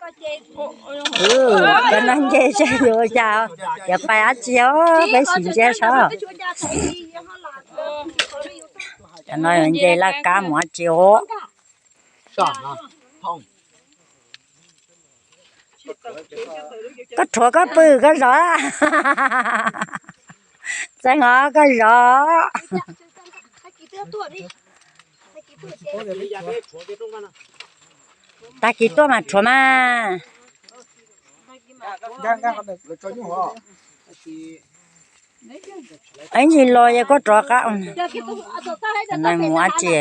Cov no nce seb yuav ua cas, yuav pais dab tsi os, peb sim ntsia saib. Cov no yuav nce laj kab mus dab tsi os? Koj rhuav koj pw koj zov. Txeev os koj zov. Tag kis tuaj mas rhuav mas. Ib ntsis los yog koj rov qab. Cov no mus dab tsi,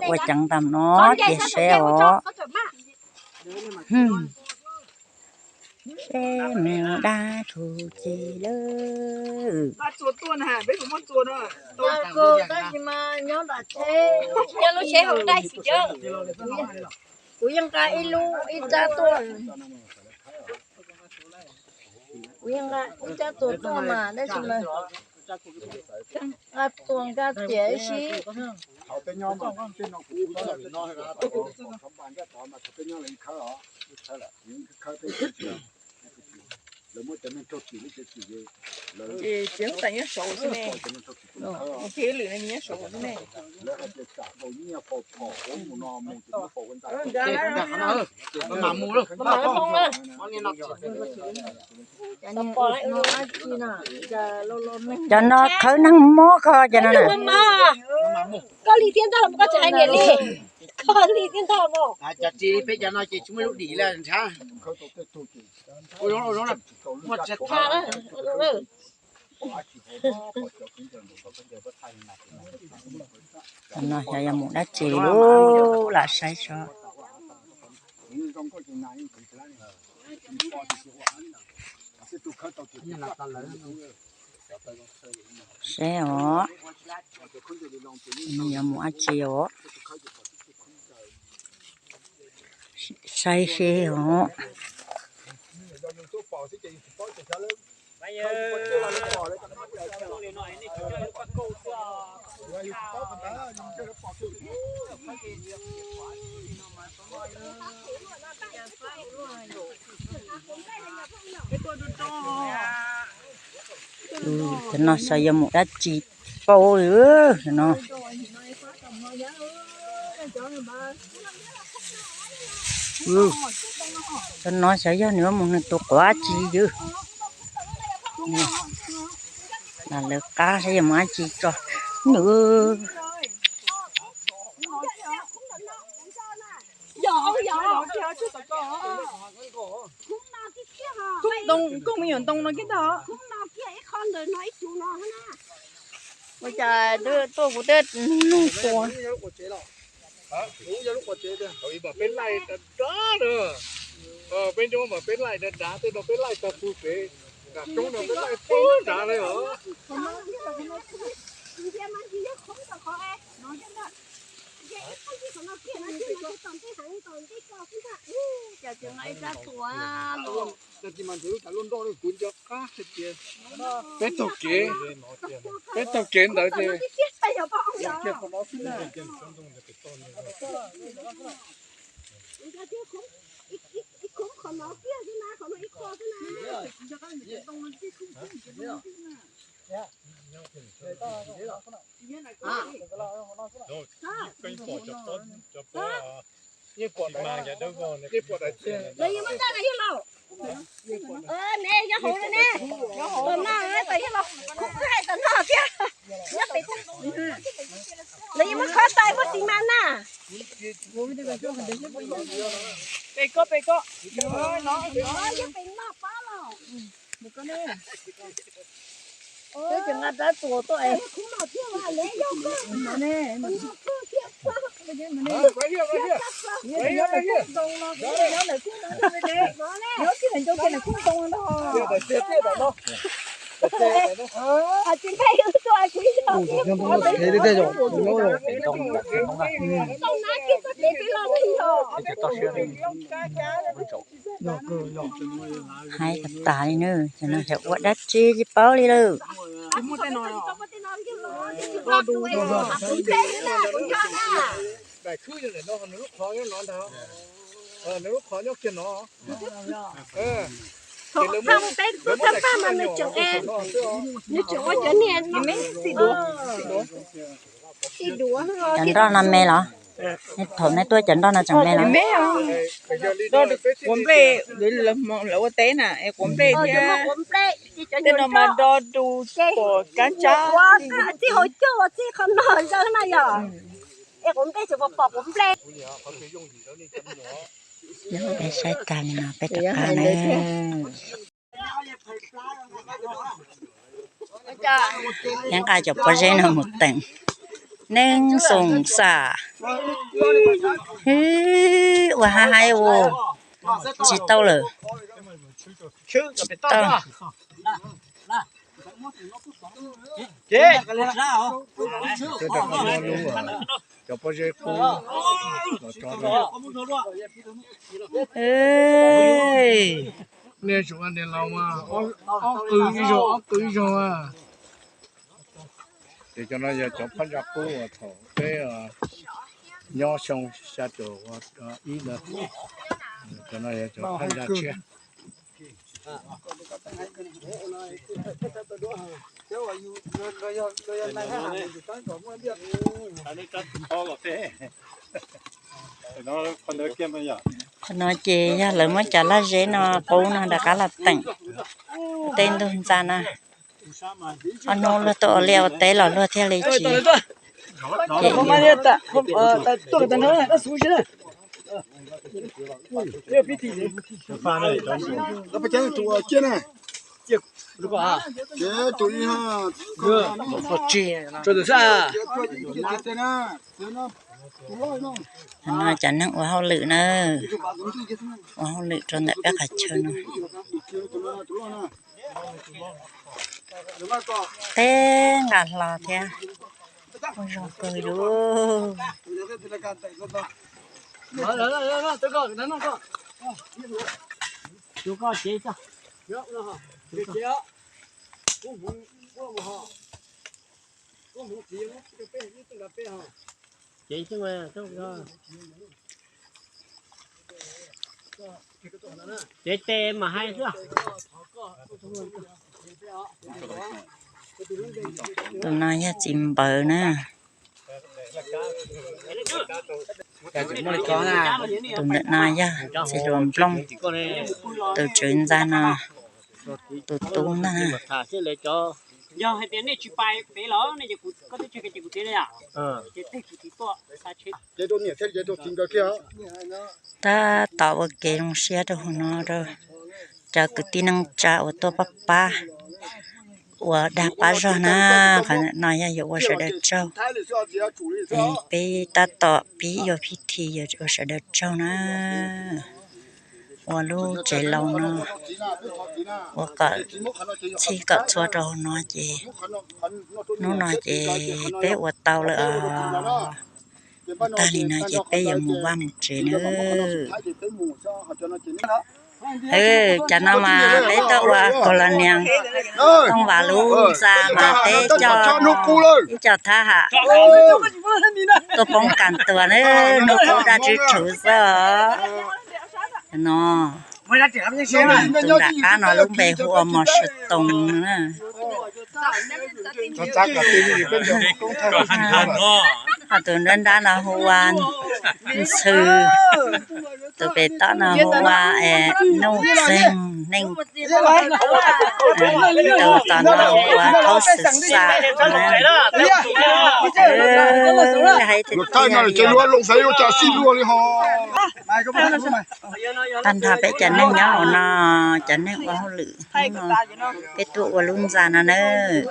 ua ceev tam no cia seb os. Seb mus dab tsi lawm. Kuv yeej nqa ib lub ib rab tuaj, kuv yeej nqa ib rab tuaj tuaj mas tab sis mas nqa tuaj nqa tiam ib si. Ces txiv huab tais nyob saud xwb ne, mus kiag ib lwm ne nyob saud xwb ne. Cov no khawb neeg mob koj cov no na. Koj li thiab ntag los koj tsis hais niam li. Koj li thiab ntag mas. Cov tsis peb cov no ces tsis muaj lub dim li ntshav. Cov no xyov yog mus dab tsi lub lam saib saib. Saib os, nws yuav mus dab tsi os. Saib seb os. Cov no xyov yuav mus dab tsi paub li no. Cov no xyov yog nws yuav mus nws tus quav tsi ywg. Lam lawv qab saib yuav mus dab tsi tso nws. Ua cas tuaj kuv twb nug tua. Peb laij dav dav na, peb nyob mas peb laij dav dav, tej no peb laij tag pug pem, nram roob no peb laij pug dav li os. Peb taug kev, peb taug kev ntawd ces Lawv yeej muab ntaj na yog laus, ne yog hauv no ne, tom no, tom yog laus, kuv twb hais tom no thiab, nyob pem tag, lawv yeej muab khob tais muab tiv mas na. Pem ko pem ko, yog pem no pob los. Twb tsis nqa rab txuas tuaj es. Hais tas tas li na, cov no xyov ua dab tsi tsis paub li lawm. Thaum peb tuaj txog paj mas nws tseem, nws tseem ua cov niag no, cov nroj no me los? Thaum nej tuaj cov nroj no tseem me los? Quav nplej, lawv ua teb na, quav nplej thiab, tej no mas nroj du, kab tsab, txij hauv caug txij qhov no zaws na yog. Es quav nplej tseem pom quav nplej. Peb saib tag li no peb rov qab na. Nyob nqa cov pob zeb no mus teem. Neeg xoom xam. Hwb, ua hab haib ua. Tsis tau lawm. Tsis tau. Cov pob zeb qub los tso rau. Nej tsum ua niam laus mas ob qw ib zaug, ob qw ib zaug. Ces cov no yog cov phab ntsa qub uas thaum peb nyob xyoo xya caum ib ntawd. Cov no yog cov phab ntsa tshiab. Qhov no ces yog lawv muab cov laj zeb no qub no rov qab los teem tej ntug ntxa na. Ob hnub luag tuaj ua liaj ua teb los luag thiaj li tsis cem. No cov neeg ua hauj lwm na, ua hauj lwm rau ntawm peb qhov chaw no. Teb nqa hlo thiab, ua zoo kawg li. Cev tes mas hais xwb. Tus no yog txiv npawv na. Tus ntawm no yog txiv hluas nplooj, tus tswv ntxa no, tus tub ntag. Tab tom ua kev zoo siab rau hauv no rau cov kwv tij neej tsa uas tuaj pab pab, uas dag pab zog na. Qhov no yog yuav ua sawv daws tsaug, peb tab tom pib yuav pib thi yuav ua sawv daws tsaug na. Ua lub tsev laus no, ua kom txhij kom txhua rau hauv no ces, hnub no ces peb ua tau lawm os. Ua tag li no ces peb yuav mus vaj mus tsev nawb. Cov no mas peb tuaj ua kaus los nias Tooj Vas lub ntxa mas peb coj ib co thab ham tuaj poob kas tuas nawb, hnub qub daj tswv tshuv xwb os. No, tus nram qab no lub npe hu ua Mos Sw Toos na. Ho tus nrab nrab no hu ua Ntxhw, tus pem tom no hu ua Nuj Txeeg Neej, tus tom no hu ua Thaub Xwm Xam. Tag nrho peb cov neeg nyob hauv no, cov neeg ua hauj lwm, peb tuaj ua lub ntxa no na,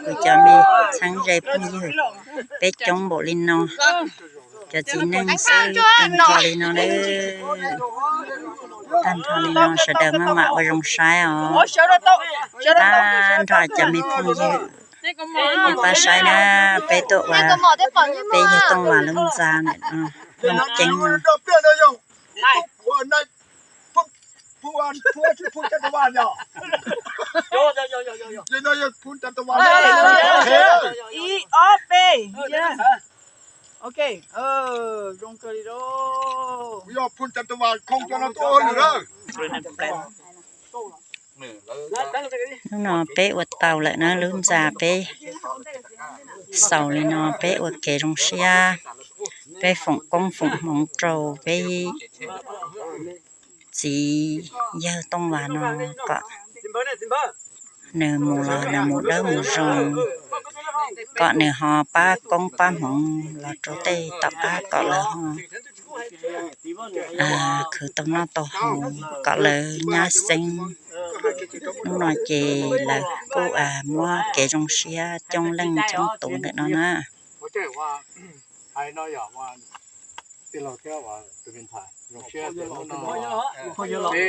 kuv cov me txheeb ze phooj ywg, peb coob npaum li no, cov txiv neej xwb tag nrho li no na. Tag nrho li no sawv daws maj mam ua zoo saib os. Tag nrho cov me phooj ywg, pab saib na, peb tuaj ua, peb yawg Tooj Vas lub ntxa ntawm no, Looj Ceeb no. Ib ob peb. Ok, zoo kawg li lauj. Kuv yog phun cov tau vas khoo cov no tuaj ua lwm lawm. Hnub no peb ua tau lawm na, lub ntxa peb xaus li no, peb ua kev zoo siab, peb foom koob foom hmoov rau peb txiv yawg Tooj Vas no kom nws mus los nws mus dawb mus zoo, kom nws ho pab koob pab hmoov los rau tej tom qab kom lawv ho khwv tau noj tau haus, kom lawv nyab xeeb. Hnub no ces lawv kuj muab kev zoo siab coob leej coob tus ntawm no na.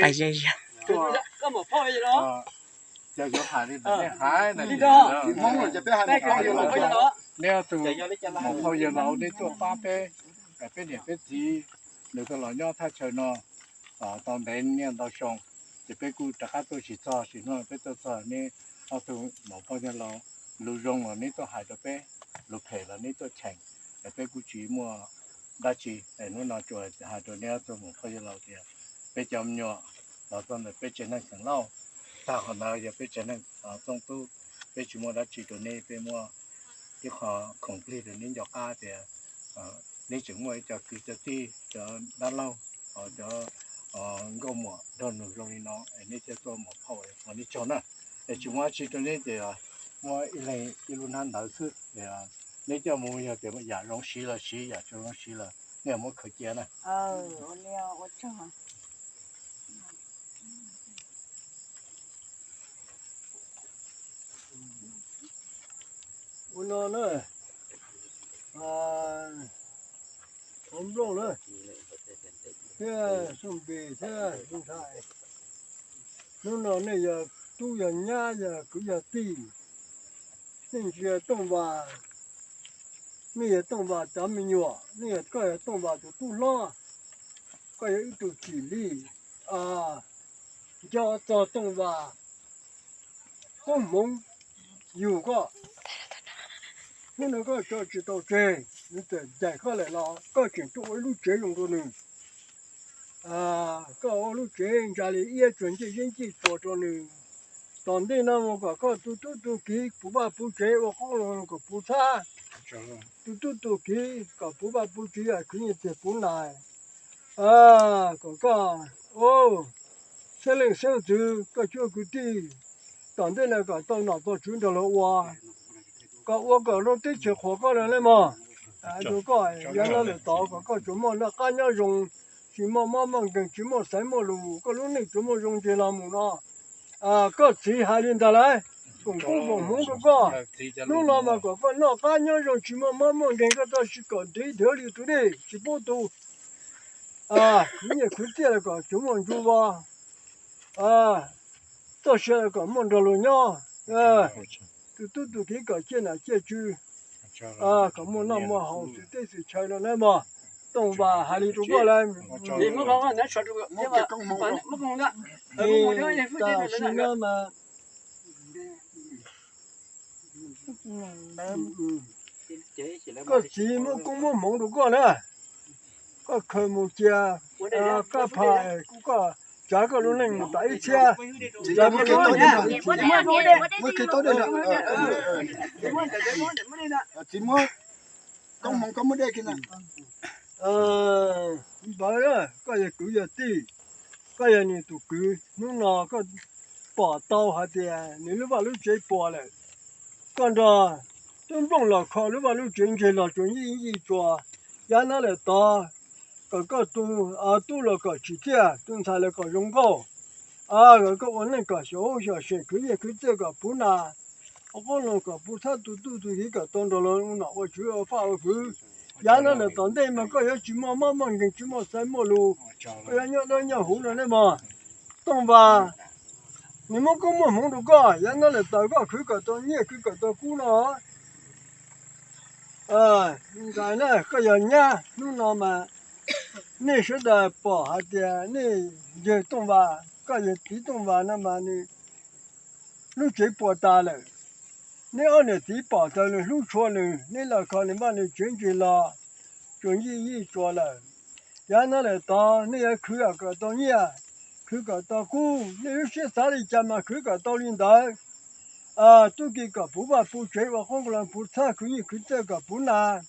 Pais ze zog. Neb tus muam phauj yawg laus neb tuaj pab peb, peb niam peb txiv, nws tuaj los nyob thaj chaw no tau ntev niaj ntau xyoo, ces peb kuj rov qab tuaj tsis txog, sim hnub peb tuaj txog neb ob tug muam phauj yawg laus, lus zoo los neb tuaj hais rau peb, lus phem los neb tuaj cheem, es peb kuj tsis muaj dab tsi. Hnub no tsuas hais rau neb ob tug muam phauj yawg laus tias peb cov me nyuam los txog ntawm peb tsev neeg xeem Lauj, tag qhov ntawd yog peb tsev neeg Tooj Tub, peb tsis muaj dab tsi rau neb, peb muab ib qho khoom plig rau neb nco qab tias neb tseem muaj ib co kwv cov tij, cov dab laug, cov nkauj muam nrog nws zoo li no, es neb thiaj tuaj muam phauj, ua neb tsaug na. Es tsis muaj dab tsi rau neb ces muab ib leeg ib lub hnab ntawv xwb. Neb coj mus yog tias yam zoo siv los siv, yam tsis zoo siv los nej muab khaws cia na. Ua no na, hauv nplooj na, thiab Xyooj Npis thiab Xyooj Nthais, hnub no nej yog tub yog nyab yog kwv yog tij, nej ntsia Tooj Vas, nej yog Tooj Vas cov me nyuam, nej yog, koj yog Tooj Vas tus tub hlob, koj yog ib tug txim li, nco txog Tooj Vas koob hmoov yug koj. Hnub no koj tso tsis tau tseg, nws txawm daim koj lawm los koj tseem tuaj ua ib lub tsev zoo rau nws. Koj ua lub tsev ntsa li iab tsuag ncej zeb ncej tsuas rau nws. Tom ntej no mus kom koj tu tub tu kiv puv vaj puv tsev, ua qoob loo kom puv txhab, tu tub tu kiv kom puv vaj puv tsev, khwv nyiaj txiag puv nas, kom koj xeeb leej xeeb ntxwv, koj cuab kwv tij, tom ntej no kom tau nom tau tswv nrog luag ua, kom ua kom lub teb chaws qhuas koj no ne mog. Rau koj yav no lawm tod kom koj tsuas muaj noj qab nyob zoo, tsis muaj mob muaj nkeeg, tsis muaj xaiv muaj lus, koj lub neej tsuas muaj zoo ntseg los mus no. Koj txiv hais li ntawd lauj, foom koob foom hmoov rau koj. Hnub no mas kom koj noj qab nyob zoo, tsis muaj mob muaj nkeeg, koj txoj sia kom ntev dhawv li tus dej tsis pub tu. Khwv nyiaj khwv txiaj los kom tsuas muaj ntsuj vos, txoj sia los kom muaj nrog luag nyob. Tu tub tu kiv kom ciaj nam ciaj tswv, kom muaj noj muaj haus xwm teb xwm chaw no na mog. Tooj Vas hais li rau koj lawm. Tam sim no mas koj txiv muab koob muab hmoov rau koj na, koj khaws mus cia, koj pha, kuv koj tsav koj lub neej mus tas ib txhiab. Txiv muab koob hmoov koj muab dej kiag na. Npawg, koj yog kwv yog tij, koj yog nws tus kwv, hnub no koj pom tau hais tias nws lub vaj lub tsev puas lawm, koj nrog tub nplooj los kho lub vaj lub tsev ntseg los tsuas yij yij tsuas. Yav no lawm tod kom koj tu tub los kom tsim txiaj, tu ntxhais los kom zoo nkauj, kom koj ua neej kom xyom huab xyom seem, khwv nyiaj khwv txiaj kom puv nas, ua qoob loo kom puv txhab, tu tub tu kiv kom tau nrog luag ua nom ua tswv ua paj ua kwv. Yav no lawm tom ntej mas koj yuav tsis muaj mob muaj nkeeg, tsis muaj xaiv muaj lus, koj yuav nyob dawb nyob huv no ne mog. Tooj Vas, nws muab koob muab hmoov rau koj, yav no lawm tod koj khwv kom tau nyiaj khwv kom tau kub no. Ntxhais na, koj yog nyab, hnub no mas nej sawv daws pom hais tias nej yawg Tooj Vas, koj yawg txiv Tooj Vas no mas nws lub tsev puas tas lawm. Neb ob niam txiv pom tau nws hlub tshua nws, neb los kho nws vaj nws tsev ntseg los, Tsuas nyiaj yeej tsuas lawm. Yav no lawm tod nej yuav khwv kom tau nyiaj, khwv kom tau kub, nej lub siab xav li cas mas khwv kom tau li ntawd. Tub ki kom puv vaj puv tsev, ua qoob ua loo puv txhab, khwv nyiaj khwv txawj kom puv nas,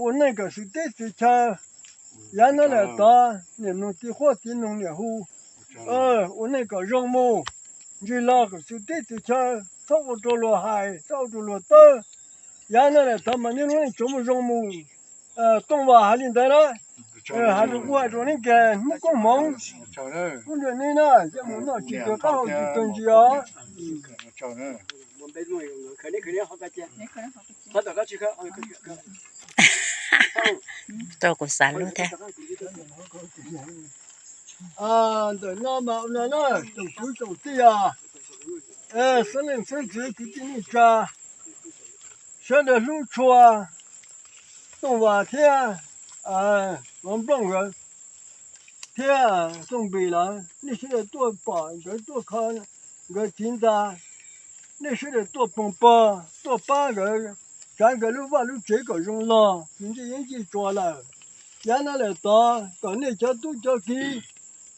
ua neej kom xwm teb xwm chaw. Yav no lawm tod niam mloog txiv quaj txiv noog niam hu, ua neej kom zoo mus, ntsig los kom xwm teb xwm chaw, txhob ua rau luag hais, txhob ua rau luag tawb. Yav no lawm tod mas nej lub neej tsuas muaj zoo mus. Tooj Vam hais li ntawd na, hais rau kuv hais rau neb kiag hnub koob hmoov, hnub ntshe neb na, coj mus noj tsis tuag qab hau tsis tuag ntsis os. Rau kuv xav lub thiab. Ntawm no mas ua no na, tsoom kwv tsoom tij os, xeeb leej xeeb ntxwv kwv tij neej tsa, sawv daws hlub tshua Tooj Vas thiab Hmoob Nplooj nkawd thiab Tooj Npis lawm, nej sawv daws tuaj pom nkawd tuaj kho nkawd txiv ntxa, nej sawv daws tuaj poog pog tuaj pab nkawd, tsav nkawd lub vaj lub tsev kom zoo log, nws ncej yeeb ncej tsua lawm. Yav no lawm tod kom nej cov tub cov kiv,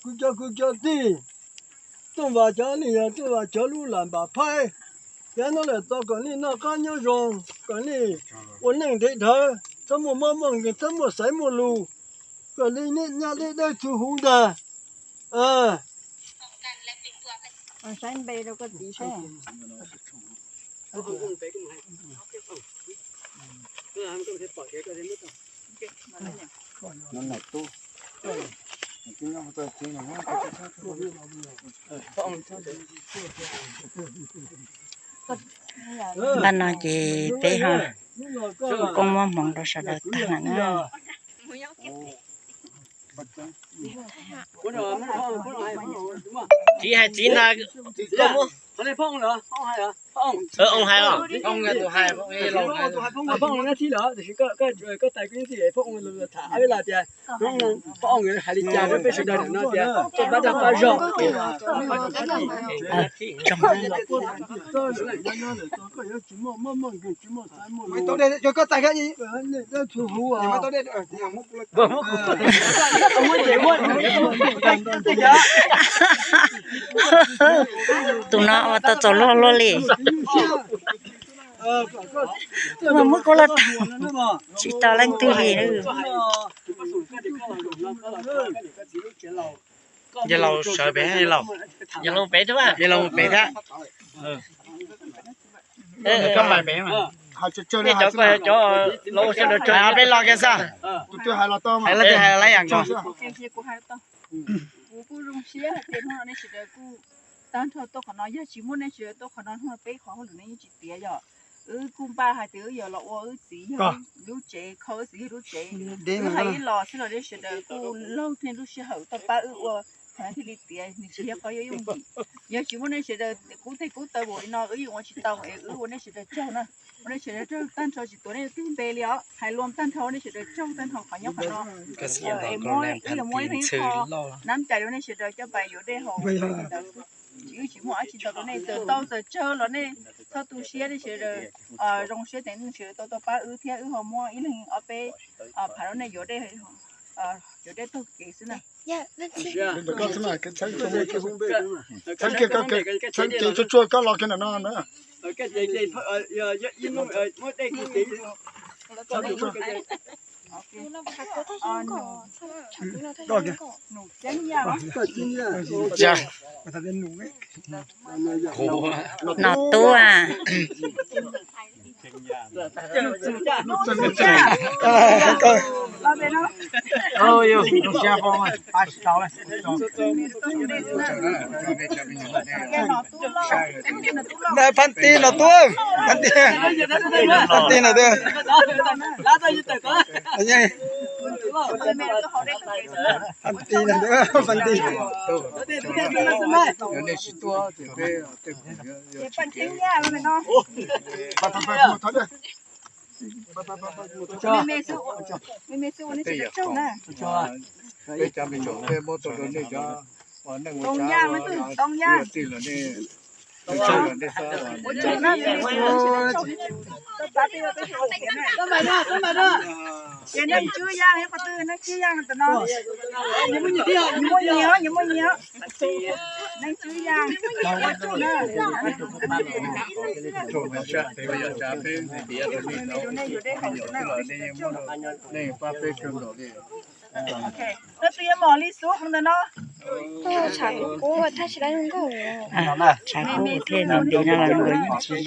kuv cov kwv cov tij, Tooj Vas cov nej yog Tooj Vas cov lub lam npam phaib, yav no lawm tod kom nej noj qab nyob zoo, kom nej ua neej ntev dhawv, txhob muaj mob muaj nkeeg, txhob muaj xaiv muaj lus, kom li nej nyob deb dawb txhua huv ntag. Saib npe rau koj txiv seb. Npaj no ces peb ho koob muab hmoov rau sawv daws tag lawm na. Txiv hais txiv ntag. Phooj hais os. Phooj hais, phooj hais. Phooj hais tias, peb sawv daws no tias, pab dag pab zog. Tus no ua tau txaus luag luaj li. Muaj muab koj los tau, tsis tau leej twg li. Yawg laus sawv pem, yawg laus, yawg laus pem thiab. Koj pais pem mas. Cov, cov laus sawv daws, peb los kiag xwb. Hais los twg hais lawm yam nkaus. Kuv kuj zoo siab hais tias hnub no nej sawv daws kuj tag nrho tuaj qhov no, yog tsis muaj nej sawv daws tuaj qhov no hnub no peb qhov hauj lwm no yeej tsis tiav yom. Wb kuj npaj hais tias wb yuav los ua wb txiv yog lub tsev, kho wb txiv yog lub tsev. Wb hais ib los xwb los nej sawv daws kuj laug nej lub sij hawm tuaj pab wb ua, thiaj li tiav, nws tsis yog qhov yooj yim. Yog tsis muaj nej sawv daws kub teg kub taw npaum li no wb yeej ua tsis tau, es wb ua nej sawv daws tsaug na. Ua nej sawv daws tsaug tag nrho, tsis tuav nej leej twg npe li os, hais lom tag nrho ua nej sawv daws tsaug tag nrho qhov nyob qhov no. Es muab, wb yuav muab ib qho nab cai rau nej sawv daws coj pais yuav dej haus. Wb tsis muaj dab tsi ntau rau nej, txawm tau txawm tsawg los nej txhob tu siab, nej sawv daws zoo siab tias nej sawv daws tau tau pab wb thiab wb ho muab ib leeg ob peb phav rau nej yuav dej, yuav dej taug kev xwb na. Txheeb kiag, txheeb kiag tsuag tsuag koj los kiag ntawm no na. Nom Tub a. Phab Nti Nom Tub, Phab Nti, Phab Nti Nom Tub. Phab Nti Nom Tub, Phab Nti. Peb cov me nyuam peb muab tau rau nej cov neej ua tsav ua tij los nej, nej xav ua nej xwb. Ces neeg tswb yaj, qhov twg neeg tswb yaj tam no? Nyias muaj nyias, nyias muaj nyias, neeg tswb yaj. Nej yuav dej haus xwb na. Koj twb yuav mos li xub hov ntawm no. Tshav kub, tshav kub thiaj nti no los nkawd yeej tsis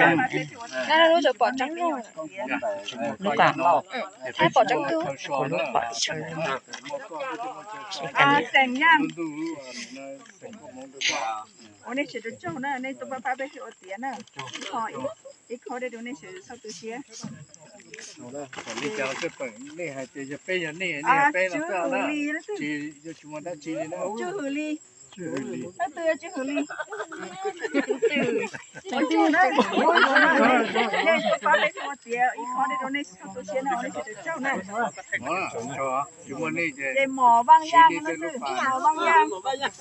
zoo. Lub kom thaib pom tseeb tug, kuv lub pom tseeb. Xeem Yaj, ua nej sawv daws tsaug na, nej tuaj pab pab peb thiaj ua tiav na. Ib qho dej rau nej sawv daws txhob tu siab. Tswj Hwm Lis, tswj Hwm Lis, leej twg yog Tswj Hwm Lis? Nej tuaj pab peb thiaj ua tiav, ib qho dej rau nej txhob tu siab na, ua nej sawv daws tsaug na. Ces mos Vaj Yaj no, mos Vaj Yaj.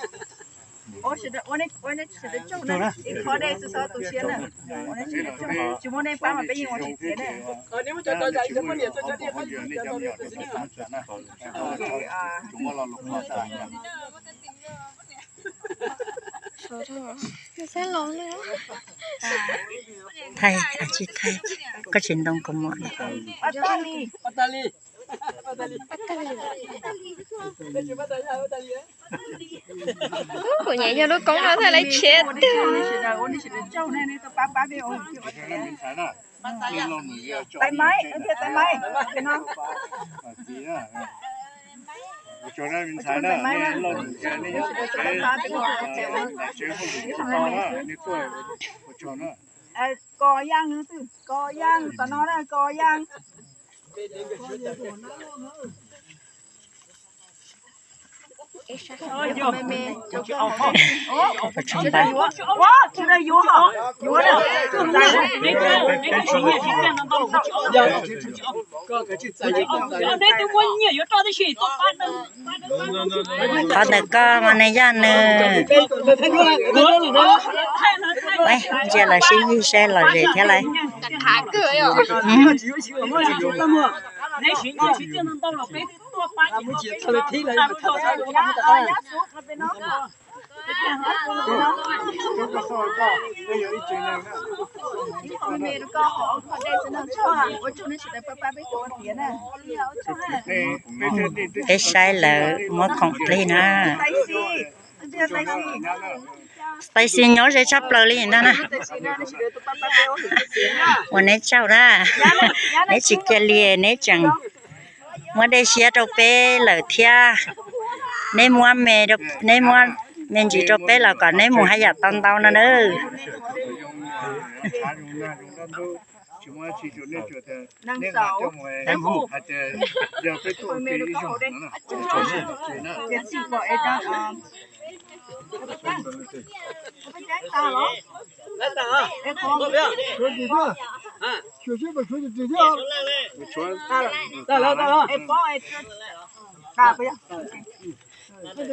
Ua nej sawv daws tsaug na, ib qho dej txhob tu siab na. Tsis muaj nej pab mas peb yeej ua tsis tiav na. Thaij, tsis thaij, koj tsis ntoo kuv mos li. Kuv nyiam yog lub koob no thaij lawv tshiab tiag. Kos Yaj, Kos Yaj, tom no na, Kos Yaj. Qhov ntawm koj mas nws yog nws. Ntsia los sib yig saib lom zem thiab lauj. Peb saib lawv muab khoom plig na. Stacy nyob ze tshaj plaws li ntag na. Ua neb tsaug na, neb tsis cia li neb tseem muab dej siab rau peb lawm thiab. Neb muab me, neb muab me ntsis rau peb los kom neb mus haj yam tau ntau no na.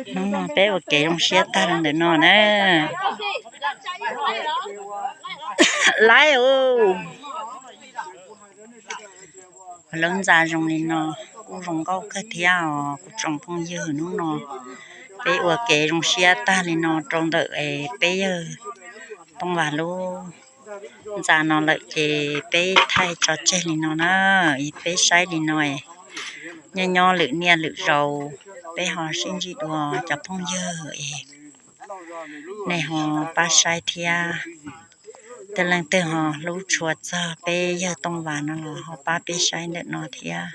Hnub no peb ua kev zoo siab tag li ntawm no na. Laiv os, lub ntxa zoo li no kuj zoo nkauj kawg thiab os kuv tsoom phooj ywg. Hnub no peb ua kev zoo siab tag li no rau ntawm peb yawg Tooj Vas lub ntxa no lawm ces peb thaij tso tseg li no na. Peb saib li no, nyob nyob lwm niaj lwm zaus peb ho sib ntsib dua cov phooj ywg es nej ho pab saib thiab. Tej leej twg ho hlub tshua txog peb yawg Tooj Vas no los ho pab peb saib ntawm no thiab,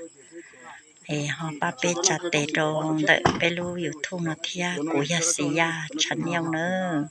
es ho pab peb tsa tes rau ntawm peb lub YouTube no thiab. Kuv yog Xis Yaj Tshav Niaj nawb.